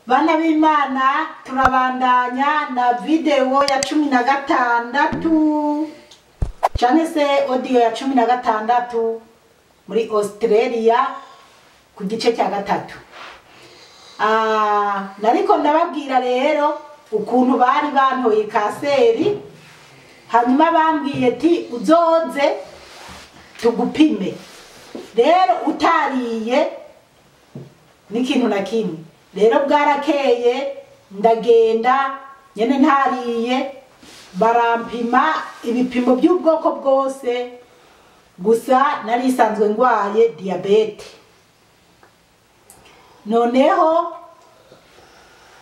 Bana b'Imana, turabandanya na video ya 16 canke se audio ya 16 muri Australia ku gice cya gatatu. Nariko ndababwira rero ukuntu bari bantoye kanseri, hanyuma bambwiye ati uzoze tugupime. Rero utariye n'ikintu na kimwe. Rero bwarakeye ndagenda nyene ntariye, barampima ibipimo by'ubwoko bwose, gusa nari isanzwe ngwaye diabete. Noneho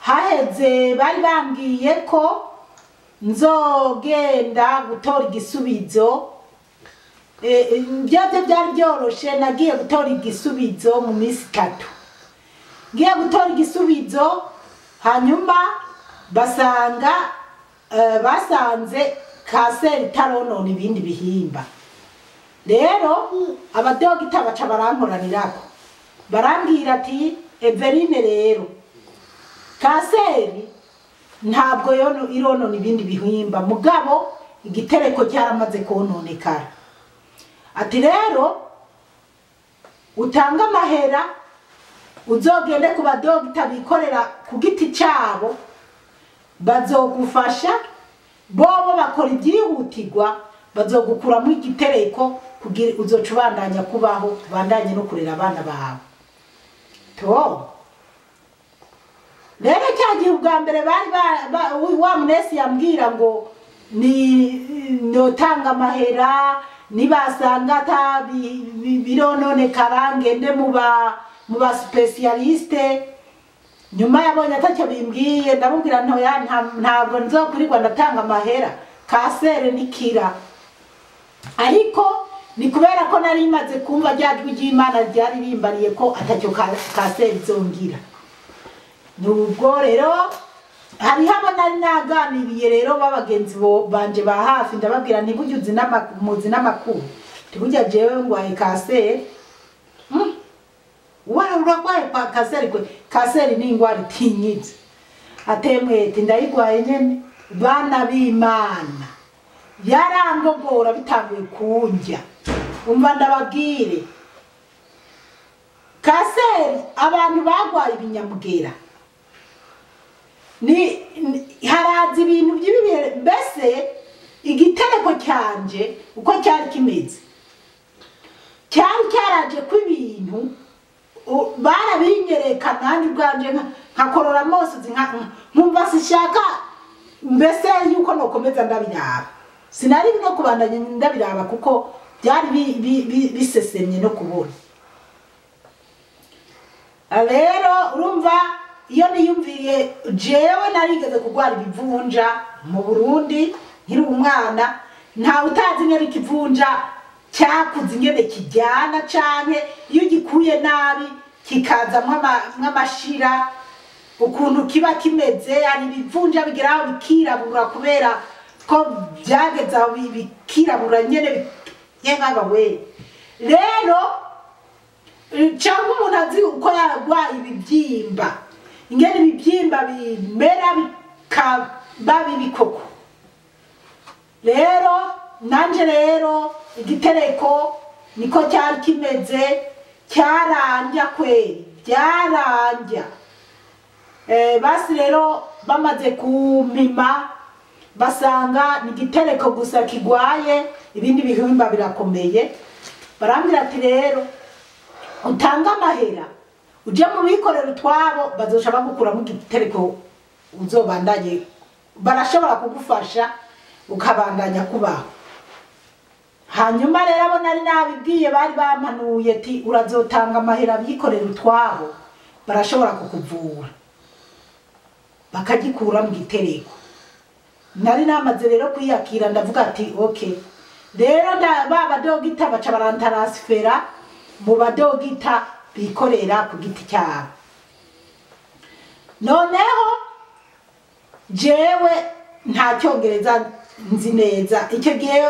haheze bari bambwiye ko nzogenda gutora igisubizo. Byavyo byari byoroshe, nagiye gutora igisubizo mu minsi 3. Ngiye gutora igisubizo, hanyuma basanga basanze kanseri itaronona ibindi bihimba. Rero abadogita baca barankoranirako, barambwira ati Everine, rero kanseri ntabwo ironona ibindi bihimba, mugabo igitereko cyaramaze kononekara. Ati rero utanga amahera uzogende ku badogita bikorera ku giti cyabo, bazogufasha bobo bakora ibyihutirwa, bazogukuramo igitereko kugira uzoca ubandanya kubaho, ubandanye no kurera abana bawe. To rero cya gihe ubwa mbere bari wa munesi yambwira ngo ni notanga amahera, nibasanga ata birononekara ngende mu ba specialiste. Nyuma yabonye atacyo bimbwiye, ndamubwira ntoya ntabwo nzokurirwa ndatanga amahera, kanseri nikira. Ariko ni kubera ko nari maze kumva rya jwi ry'Imana ryari rimbariye ko atacyo kanseri izongira. Nubwo rero hariho abo nari naganiriye rero b'abagenzi banje ba hafi, ndababwira nti burya uzi muzi n'amakuru, nti burya jewe ngwaye kanseri. Wara uragwaye kwa kanseri kwe? Kanseri ni ingwara itinyitse. Atemwe ndayigwaye nyene. Bana b'Imana, yarangogora bitanguye kunjya. Umva ndababwire, kanseri abantu bagwaye ibinyamugera ni haraza ibintu by'ibihe, mbese igitereko cyanje uko cyari kimeze cyari cyaraje ku ibintu barabinyereka, nanjye ubwanje nkakorora amaso nkumva sishaka mbese yuko nokomeza ndabiraba. Sinari no kubandanya ndabiraba kuko byari bisesemye no kubona. Rero urumva iyo niyumviye jewe narigeze kugwara ibivunja mu Burundi nkiri umwana, nta utazi ngene ikivunja cyakuze ingene kijyana, canke iyo gikuye nabi kikaza mw'amashira ukuntu kiba kimeze. Ari ibivunja bigeraho bikirabura kubera ko byageze aho bikirabura nyene yebaba we. Rero cyangwa umuntu azi uko yarwaye ibibyimba, ingene ibibyimba bimera bikaba bibikoko. Rero nanje rero igitereko niko cyari kimeze, cyaranja kweri, byaranja. Basi rero bamaze kumpima basanga ni igitereko gusa kigwaye, ibindi bihimba birakomeye. Barambwira ati rero utanga amahera uje mu bikorera utwabo, bazoca bagukuramo igitereko uzobandanye, barashobora kugufasha ukabandanya kubaho. Hanyuma rero abo nari nabibwiye bari bampanuye ati urazotanga amahera bikorera utwabo, barashobora kukuvura bakagikura mu gitereko. Nari namaze rero kwiyakira, ndavuga ati okay. Rero ba badogita baca barantransfera mu badogita bikorera ku giti cyabo. Noneho jewe nta cyongereza nzi neza icyo gihe,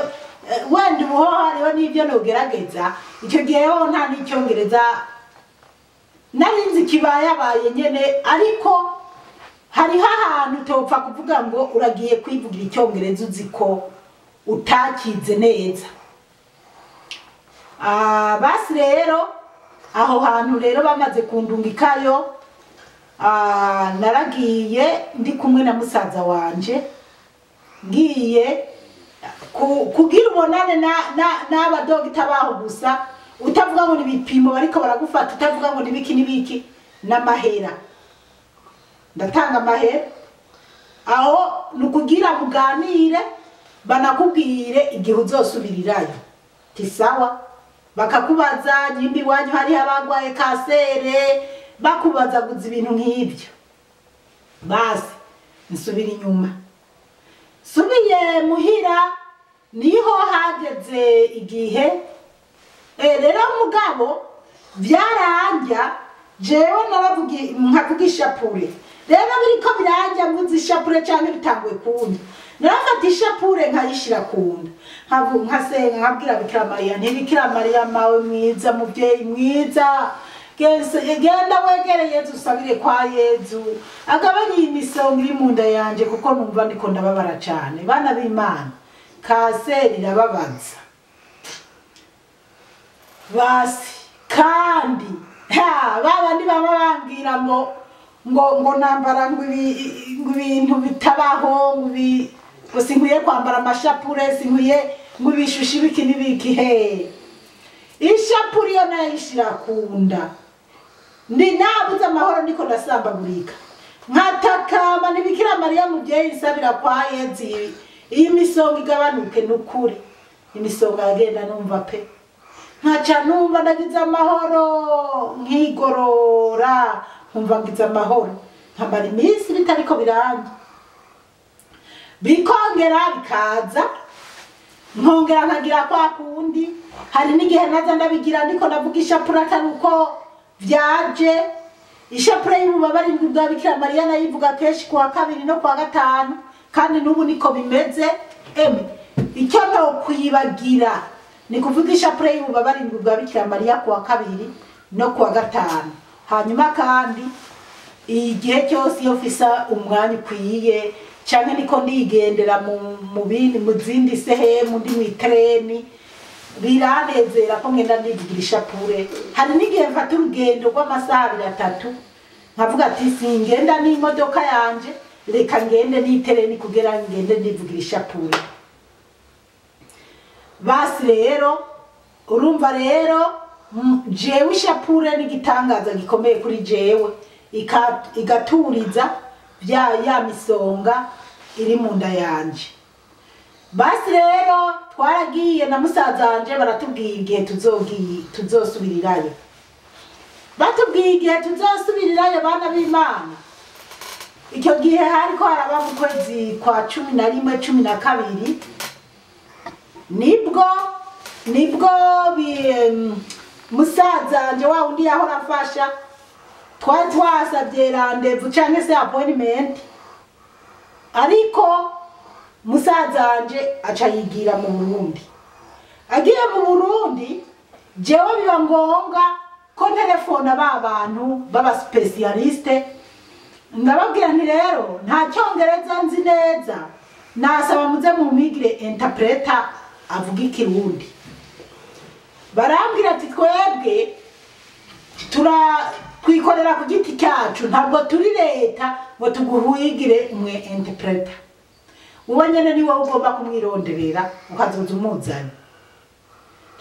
wenda ubu hariho n'ibyo nogerageza, icyo gihe ho nta n'icyongereza nari nzi kibayabaye nyene, ariko Hariho ahantu utopfa kuvuga ngo uragiye kwivugira icyongereza uzi ko utakize neza. Basi rero aho hantu rero bamaze kundungikayo, naragiye ndi kumwe na musaza wanje, ngiye kugira ubonane n'abadogita baho gusa, utavuga ngo ni ibipimo bariko baragufata, utavuga ngo ni biki n'ibiki, n'amahera. Ndatanga amahera aho ni ukugira muganire, banakubwire igihe uzosubirirayo. Ti sawa, bakakubaza nyimba iwanyu hariho abagwaye kansere, bakubaza guza ibintu nk'ibyo. Basi nsubira inyuma, nsubiye muhira niho hageze igihe. Rero mugabo byaranja, jewe naravugi nkavuga ishapure. Rero biriko biranja mvuze ishapure canke bitanguye kunda, narafata ishapure nkayishira kunda, nkasenga nkabwira Bikira Mariya nti Bikira Mariya mawe mwiza, muvyeyi mwiza, genda wegere Yezu usabire kwa Yezu agabanye iyi misonga iri mu nda yanje, kuko numva ndiko ndababara cane. Bana b'Imana, kanseri irababaza. Basi kandi babandi baba bambwira ngo ngo nambara ngo ibintu bitabaho, ngo sinkwiye kwambara amashapure, sinkwiye ngo ibishusho ibiki n'ibiki. He, ishapure iyo nayishira kunda ndi nabuze amahoro, ndiko ndasambagurika, nkatakama ni Bikira Mariya muvyeyi nsabira kwa Yezu iyi misonga igabanuke. Nukuri imisonga yagenda numva pe, nkaca numva ndagize amahoro, nkigorora nkumva ngize amahoro, nkamara iminsi bitariko biranja, bikongera bikaza, nkongera nkagira kwa kundi. Hari n'igihe naza ndabigira ndiko ndavuga ishapure atari uko vyaje. Ishapure y'ububabare bwa Bikira Mariya nayivuga kenshi kuwa kabiri no kuwa gatanu, kandi n'ubu niko bimeze. Emwe icyo nokwibagira ni kuvuga ishapure y'ububabare bwa Bikira Mariya kuwa kabiri no kuwa gatanu. Hanyuma kandi igihe cyose iyo mfise umwanya ukwiye, canke niko ndigendera mu bindi, mu zindi sehemu, ndi mw'itereni, biranezera ko ngenda ndivugira ishapure. Hari n'igihe mfata urugendo rw'amasaha abiri atatu, nkavuga ati singenda n'imodoka yanje, reka ngende n'itereni kugira ngende ndivugira ishapure. Basi rero urumva rero jewe ishapure n'igitangaza gikomeye kuri jewe, igaturiza ya misonga iri mu nda yanje. Basi rero twaragiye na musaza wanje, baratubwiye igihe tuzosubirirayo. Batubwiye igihe tuzosubirirayo, bana b'Imana. Icyo gihe hariko haraba mu kwezi kwa 11, 12, nibwo musaza wanje wa wundi yahora afasha, twari twasabye rendez-vous canke se appointment, ariko musaza wanje aca yigira mu Burundi. Agiye mu Burundi, jewe biba ngombwa ko ntelefona ba bantu baba specialiste, ndababwira nti rero nta cyongereza nzi neza, nasaba muze mumpigire interpreter avuga ikirundi. Barambwira ati twebwe twikorera ku giti cyacu, ntabwo turi leta ngo tuguhigire umwe interpreter. Uwo nyene ni wowe ugomba kumwironderera ukazoza umuzanye.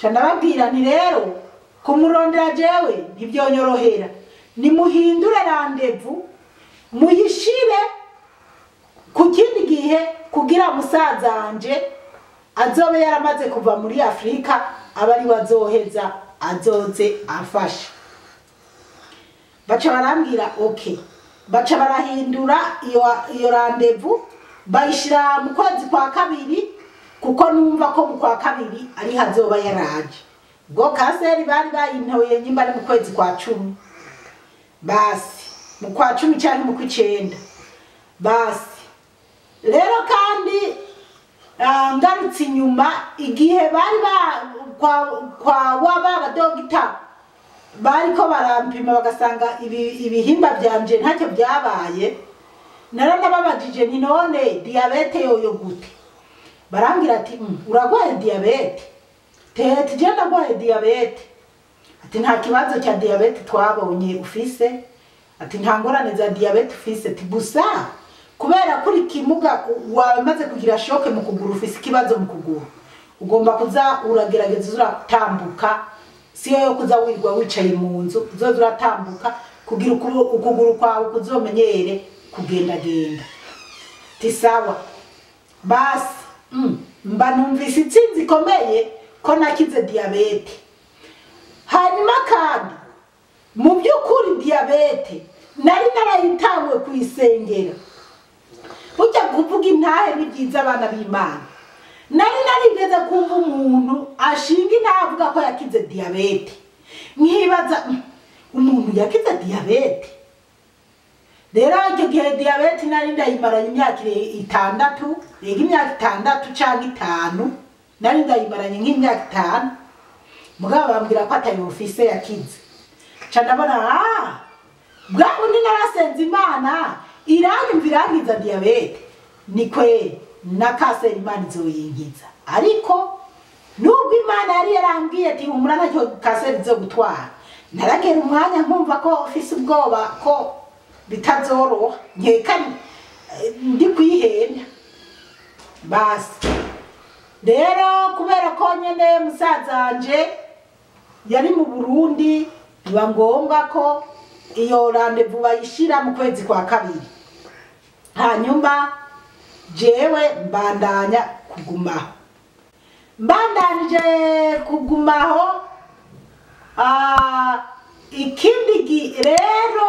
Ca ndababwira nti rero kumurondera jewe ntivyonyorohera, nimuhindure rendez-vous muyishire ku kindi gihe kugira musaza wanje azobe yaramaze kuva muri Afrika, aba ari wazoheza azoze afashe. Baca barambwira okay, baca barahindura iyo rendez-vous bayishira mu kwezi kwa kabiri, kuko numva ko mu kwa kabiri ari hazoba yaraje. Ubwo kanseri bari bayintoye nyimba ari mu kwezi kwa 10, basi mu kwa 10 cyangwa mu kw'icenda. Basi rero kandi ngarutse inyuma, igihe bari kwa wa badogita bariko barampima bagasanga ibihimba byanje ntacyo byabaye, Naranababajije nti none diyabete yoyo gute? Barambwira ati uragwaye diyabete? Tete je ndagwaye diyabete. Ati nta kibazo cya diyabete twabonye ufise, ati nta ngorane za diyabete ufise, ati gusa kubera kuri kimuga wamaze kugira shoke mu kuguru, ufise ikibazo mu kuguru, ugomba kuza uragerageza uratambuka, siyo yo kuza wirirwa wicaye mu nzu, uzoza uratambuka kugira ukuguru kwawe kuzomenyere kugendagenda. Ti sawa basi. Mba numvise intsinzi ikomeye ko nakize diyabete. Hanyuma kandi mu by'ukuri diyabete nari narayitangwe kuyisengera. Burya kuvuga intahe ni byiza abana b'Imana. Nari narigeze kumva umuntu ashinga intahe avuga ko yakize diyabete, nkibaza umuntu yakize diyabete? Rero icyo gihe diyabete nari ndayimaranye imyaka 6, yego imyaka 6 cyangwa 5, nari ndayimaranye nk'imyaka 5. Mugabo bambwira ko atayo ofise yakize. Ca ndabona bwa bundi narasenze Imana iranyumvira irankiza diyabete, ni kweli na kanseri Imana izoyinkiza. Ariko nubwo Imana yari yarambwiye ati humura ntacyo kanseri izogutwara, naragera umwanya nkumva ko ofise ubwoba ko bitazoroha, nkeka ndi kwihenda. Basi rero kubera ko nyene musazanje yari mu Burundi, biba ngombwa ko iyo rendez-vous bayishira mu kwezi kwa 2. Hanyuma jewe mbandanya kugumaho, mbandanije kugumaho. Ikindi rero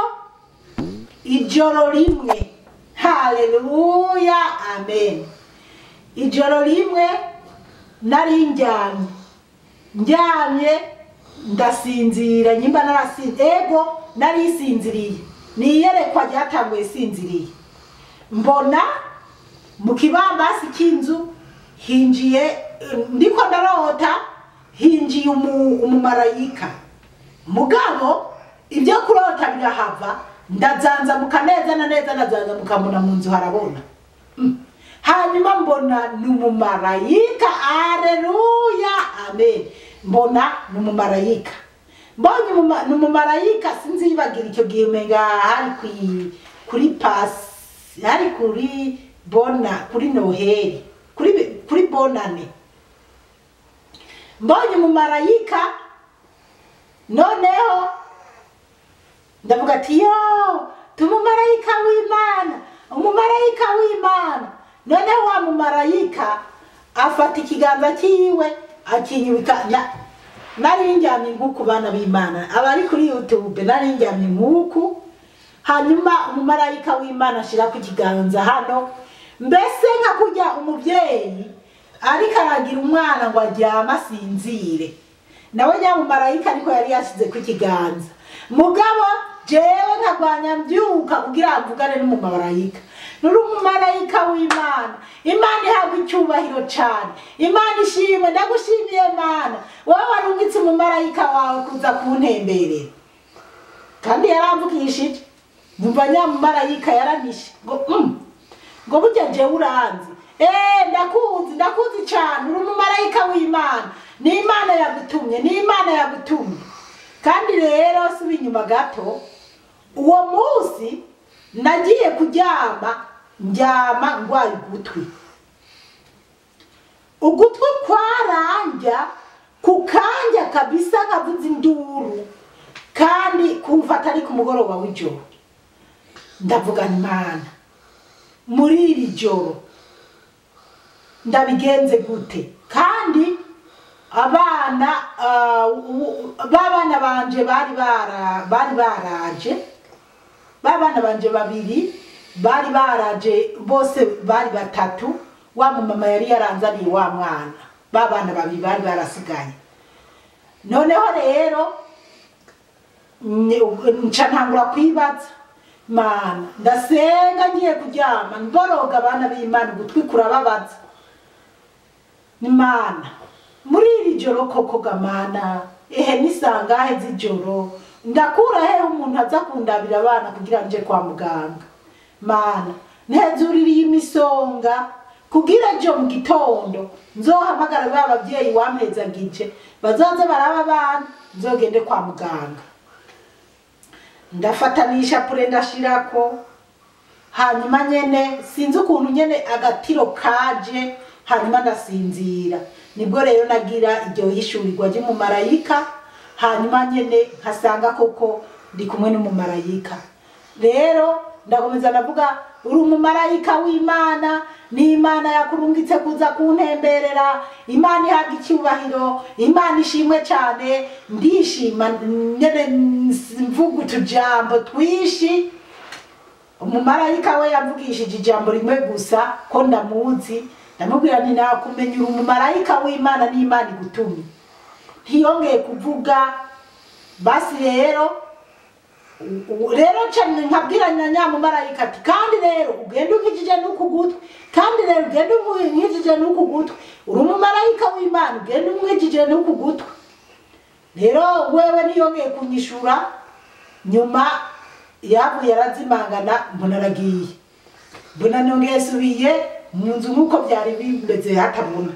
ijoro rimwe, haleluya amen, ijoro rimwe nari ndyamye ndasinzira, nyimba narasinziriye, ego narisinziriye, niyerekwa ryatanguye sinziriye, mbona mu kibambasi cy'inzu hinjiye, ndiko ndarota hinjiye umumarayika. Mugabo ibyo kurota birahava, ndazanzamuka neza na neza, ndazanzamuka mbona mu nzu harabona. Hanyuma mbona ni umumarayika, haleluya amen, mbona ni umumarayika. Mbonye ni umumarayika, sinzibagira icyo gihe umenga hari kuri pasi, hari kuri bona, kuri Noheli, kuri bonane. Mbonye umumarayika, noneho ndavuga ati yo tumumarayika w'Imana, umumarayika w'Imana. Noneho wa mumarayika afata ikiganza cyiwe akinyubika. Nari ndyamye nk'uku bana b'Imana abari kuri YouTube, nari ndyamye nk'uku. Hanyuma umumarayika w'Imana ashira ku kiganza hano, mbese nka kurya umuvyeyi ariko aragira umwana ngo aryame asinzire, nawe nyamumarayika ariko yari yashize ku kiganza. Mugabo jewe nkagwanya mbyuka kugira mvugane n'umumarayika. Nuri umumarayika w'Imana, Imana ihabwa icyubahiro cyane, Imana ishimwe, ndagushimiye Mana, wowe warungitse umumarayika wawe kuza kuntemberera. Kandi yaramvugishije, numva nyamumarayika yaranishe ngo ngo burya jewe uranzi, ndakuzi, ndakuzi cyane, uri umumarayika w'Imana, ni Imana yagutumye, ni Imana yagutumye. Kandi rero subi inyuma gato, uwo munsi nagiye kuryama, ndyama ngwaye ugutwi. Ugutwi kwaranja kukanja kabisa, nkavuza induru, kandi kumva atari ku mugoroba w'ijoro. Ndavuga Imana, muri iri joro ndabigenze gute? Kandi abana babana banje bari baraje, babana banje babiri bari baraje, bose bari batatu, wa mama yari yaranzaniye wa mwana, babana babiri bari barasigaye. Noneho rero nca ntangura kwibaza, Mana ndasenga ngiye kuryama, mboroga abana b'Imana ugutwi kurababaza. Imana muri iri joro koko gamana, ehe nisangahe z'ijoro, ndakura he umuntu aza kundabira abana kugira nje kwa muganga? Mana Ntezuririye imisonga kugira ejo mu gitondo nzohamagara ba babyeyi wampezagije bazoze baraba abana, nzogende kwa muganga. Ndafatanisha pure ndashirako, hanyuma nyene sinzi ukuntu nyene agatiro kaje, hanyuma ndasinzira. Nibwo rero nagira iryo hishurirwa ry'umumarayika, hanyuma nyene nkasanga koko ndi kumwe n'umumarayika. Rero ndakomeza ndavuga, uri umumarayika w'Imana, ni Imana yakurungitse kuza kuntemberera, Imana ihabwa icyubahiro, Imana ishimwe cyane. Ndishima nyene mvuga utujambo twishi. Umumarayika we yamvugishije ijambo rimwe gusa ko ndamuzi, ndamubwira nti nakumenya uri umumarayika w'Imana n'Imana igutumye. Ntiyongeye kuvuga. Basi rero cyane nkabwira nyamumarayika ati kandi rero ugende unkijije n'uku gutwi, kandi rero ugende unkijije n'uku gutwi, uri umumarayika w'Imana, ugende unkijije n'uku gutwi. Rero wewe ntiyongeye kunyishura. Nyuma yavuye arazimangana, mbona aragiye, mbona nongeye subiye mu nzu nk'uko byari bimeze hatabona.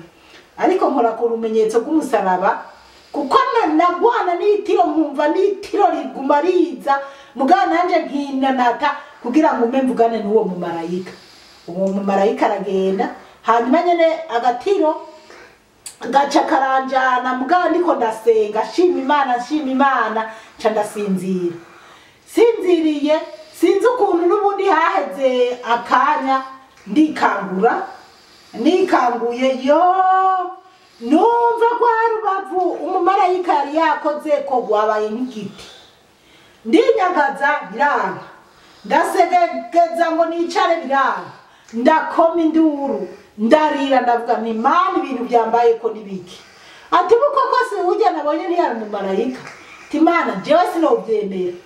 Ariko nkora ku rumenyetso rw'umusaraba, kuko nagwana n'itiro nkumva n'itiro riguma riza, mugabo nanje nkinanata kugira ngo mbe mvugane n'uwo mumarayika. Uwo mumarayika aragenda, hanyuma nyene agatiro gaca karanjana, mugabo ndiko ndasenga nshima Imana, nshima Imana, nca ndasinzira. Sinziriye sinzi ukuntu n'ubundi haheze akanya ndikangura, nikanguye yo numva rwa rubavu umumarayika yari yakoze ko rwabaye nk'igiti. Ndinyagaza biranga, ndasegegeza ngo nicare biranga, ndakoma induru, ndarira, ndavuga nti Mana ibintu byambaye ko nibiki? Ati koko se ujya nabonye ntiyari umumarayika? Ati Mana jewe sinobyemera,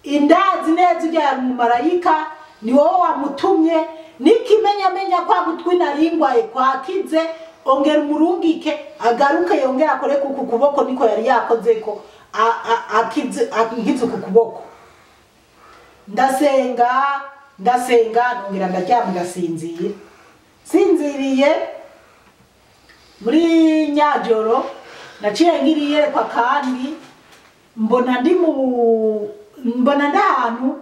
indazi neza ujya yari umumarayika, ni wowe wamutumye, n'ikimenyamenya kwa gutwi naringwaye kwakize, ongera umurungike agaruke yongera akore ku kuboko niko yari yakoze ko akize nkize ku kuboko. Ndasenga ndasenga, nongera ndaryama ndasinzira. Sinziriye muri nyajoro naciye ngiriye kwa kandi mbona ndi mu mbona ndahantu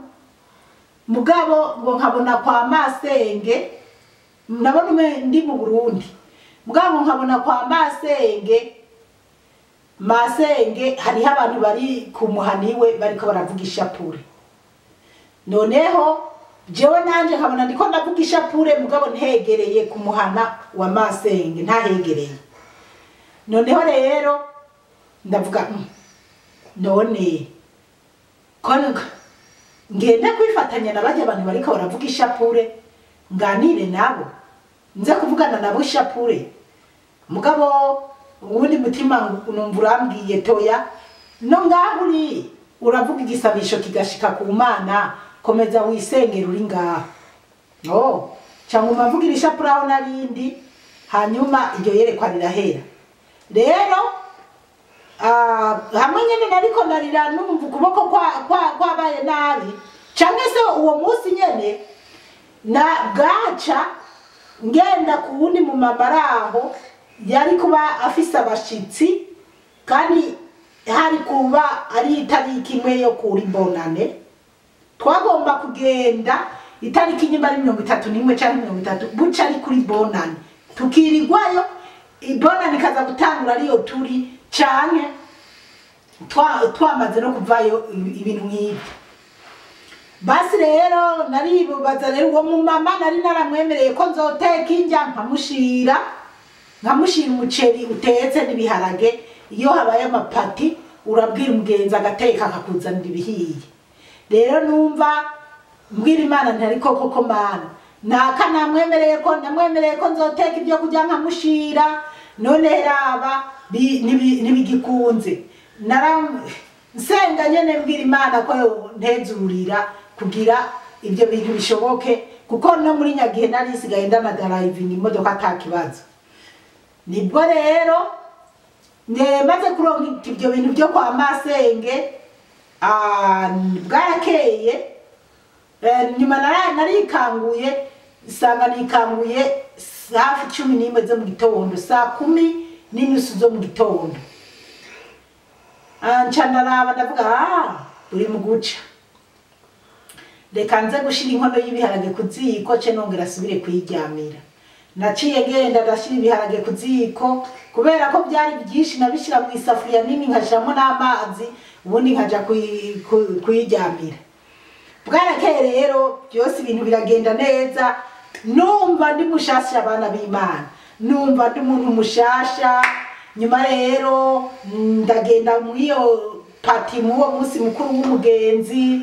mugabo ngo nkabona kwa masenge, ndabona ndi mu Burundi, mugabo nkabona kwa masenge. Masenge hariho abantu bari kumuhaniwe bariko baravuga ishapure. Noneho jewe nanje nkabona ndiko ndavuga ishapure, mugabo ntegereye kumuhana wa masenge, ntahegereye. Noneho rero ndavuga none ko ngenda kwifatanya nabajya abantu bariko baravuga ishapure, nganire nabo, nze kuvugana nabo ishapure. Mugabo ubundi mutima numva urambwiye toya, no ngaho uri uravuga igisabisho kigashika ku Mana, komeza wisengera uri ngaho. Oh, cyangwa umavugira ishapure aho narindi, hanyuma iryo yerekwa rirahera. Rero hamwe nyene nariko narira numva ukuboko kwabaye nabi, canke se uwo munsi nyene na gaca ngenda ku wundi mu mabaraho yari kuba afise abashitsi, kandi hari kuba ari itariki imwe yo kuri bonane. Twagomba kugenda itariki nyuma ari 31 canke 30 buca ari kuri bonane, tukirirwayo ibonane ikaza gutangura ariyo turi, canke twamaze no kuvayo ibintu nk'ibyo. Basi rero naribaza rero uwo mumama nari naramwemereye ko nzoteka indya nkamushira umuceri utetse n'ibiharage. Iyo habaye amapati urabwira umugenzi agateka akakuzanira ibihiye. Rero numva mbwira Imana nti ariko koko Mana naka namwemereye ko nzoteka ibyo kurya nkamushira, none raba nibigikunze. Nsenga nyene mbwira Imana ko ntezurira kugira ibyo bintu bishoboke, kuko no muri nyagihe nari sigaye ndanadariving imodoka atakibazo. Nibwo rero maze kuronka ibyo bintu byo kwa masenge, bwarakeye. Nyuma narikanguye Nsanga nikanguye hafi 11 zo mu gitondo, saa 10:30 zo mu gitondo. Nca ndaraba ndavuga, uri mu guca, reka nze gushira inkono y'ibiharage ku ziko ce nongera asubire kuyiryamira. Naciye ngenda ndashira ibiharage ku ziko, kubera ko byari byinshi nabishira mu isafuriya nini nkashiramo n'amazi, ubundi nkaja kuyiryamira. Bwarakeye rero byose ibintu biragenda neza, numva ndi mushasha abana b'Imana, numva ndi umuntu mushasha. Nyuma rero ndagenda mw'iyo pati muwo munsi mukuru w'umugenzi.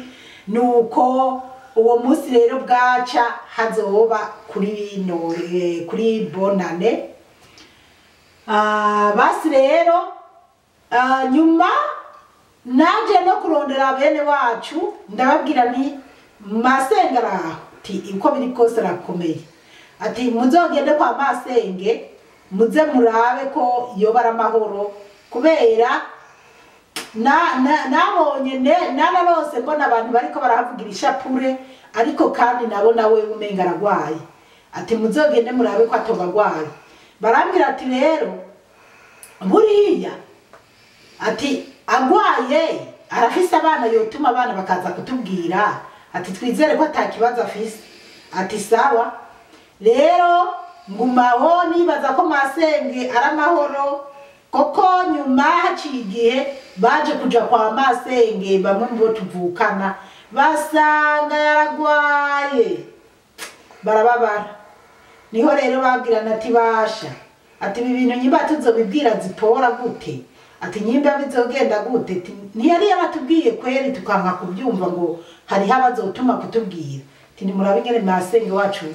Nuko uwo munsi rero bwaca hazoba kuri no, kuri bonane. Basi rero nyuma naje no kurondera bene wacu, ndababwira nti masenge araho, ati uko biri kose arakomeye, ati muzogende kwa masenge muze murabe ko yoba ari amahoro, kubera nabonye nararose mbona abantu bariko barahavugira ishapure, ariko kandi nabo nawe umenga aragwaye, ati muzogende murabe ko atoba agwaye. Barambwira ati rero buriya ati agwaye arafise abana yotuma abana bakaza kutubwira, ati twizere ko atakibazo afise, ati sawa. Rero ngumaho nibaza ko masenge ari amahoro, koko nyuma haciye igihe baje kuja kwa masenge bamwe mu bo tuvukana basanga yaragwaye, barababara. Niho rero babwirana ati basha, ati ibi bintu nyimba tuzobibwira Zipora gute, ati nyimba bizogenda gute, ati ntiyari yaratubwiye kweri tukanka kubyumva ngo hariho abazotuma kutubwira, ati nimurabe ingene masenge wacu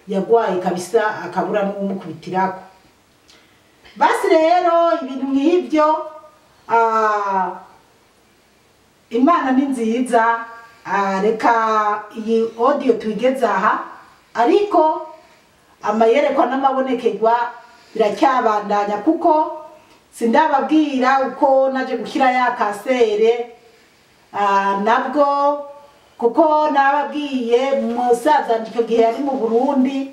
yagwaye kabisa akabura n'uwumukubitirako. Basi rero ibintu nk'ibyo, Imana ni nziza. Reka iyi audio tuyigeze aha, ariko amayerekwa n'amabonekerwa biracyabandanya, kuko sindababwira uko naje gukira ya kansere, nabwo kuko nababwiye musaza icyo gihe yari mu Burundi,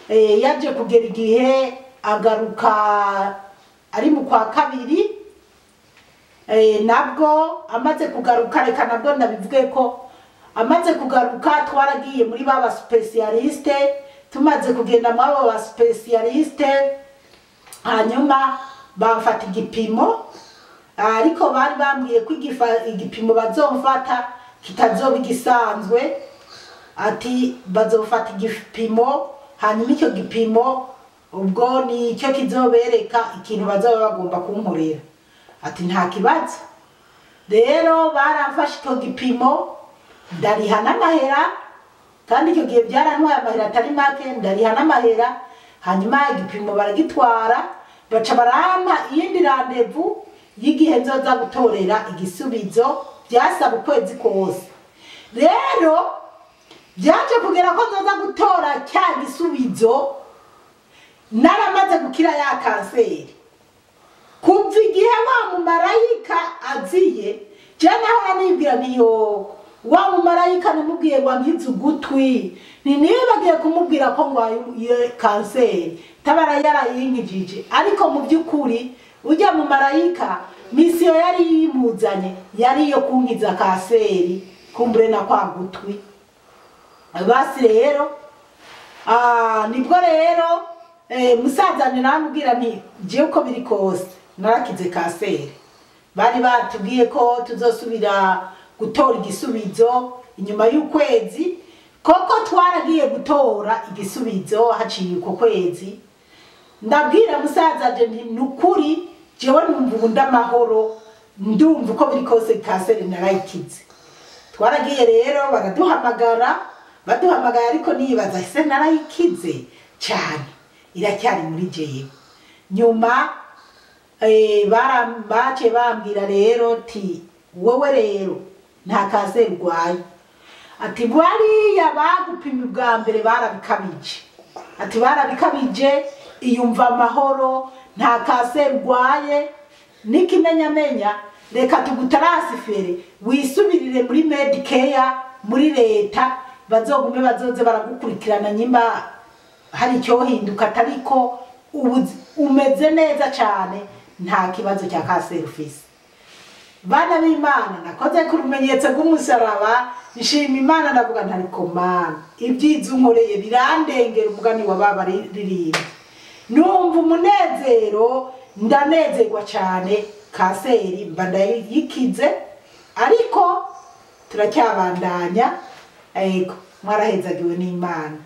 yaje kugera igihe agaruka ari mu kwa kabiri, nabwo amaze kugaruka, reka nabwo ndabivuge ko amaze kugaruka twaragiye muri ba specialiste. Tumaze kugenda muri abo ba specialiste, hanyuma bamfata igipimo, ariko bari bambwiye ko igipimo bazomfata kitazoba igisanzwe, ati bazofata igipimo, hanyuma icyo gipimo ubwo nicyo kizobereka ikintu bazoba bagomba kunkorera, ati nta kibazo. Rero baramfashe icyo gipimo, ndariha n'amahera, kandi icyo gihe byarantwaye amahera atari make, ndariha n'amahera. Hanyuma igipimo baragitwara, baca barampa iyindi rendez-vous y'igihe nzoza gutorera igisubizo, byasaba ukwezi kose. Rero byaje kugera ko nzoza gutora cya gisubizo naramaze gukira ya kanseri. Kuva igihe wa mumarayika aziye, je nahora nibwira niyo wa mumarayika namubwiye ngo ankize ugutwi, ni nibagiye kumubwira ko ngwaye kanseri, tabara yarayinkijije. Ariko mu by'ukuri ujya mumarayika misiyo yari yimuzanye yari iyo kunkiza kanseri, kumbure na kwa gutwi. Basi rero nibwo rero musaza naramubwira nti jewe uko biri kose narakize kanseri, bari batubwiye ko tuzosubira gutora igisubizo inyuma y'ukwezi, koko twaragiye gutora igisubizo haciye uko kwezi. Ndabwira musaza nti nukuri jewe numva ubu ndamahoro, ndumva uko biri kose kanseri narayikize. Twaragiye rero baraduhamagara, baduhamagaye ariko nibaza ese narayikize cyane, iracyari muri jewe. Nyuma bace bambwira rero ti wowe rero nta kanseri urwaye, ati bariya bagupimye ubwa mbere barabikabije, ati barabikabije, iyumva amahoro, nta kanseri urwaye, n'ikimenyamenya reka tugutarasifere wisubirire muri Medicare muri leta, Bazogume bazoze baragukurikirana nyimba hari icyohinduka, atariko umeze neza cyane, nta kibazo cya kanseri ufise. Bana b'Imana, nakoze ku rumenyetso rw'umusaraba, nshima Imana, ndavuga ntariko Mana, ibyiza unkoreye birandengera. Umugani wa baba ririmba, numva umunezero, ndanezerwa cyane. Kanseri mba ndayikize, ariko turacyabandanya. Ego, mwarahezagiwe n'Imana.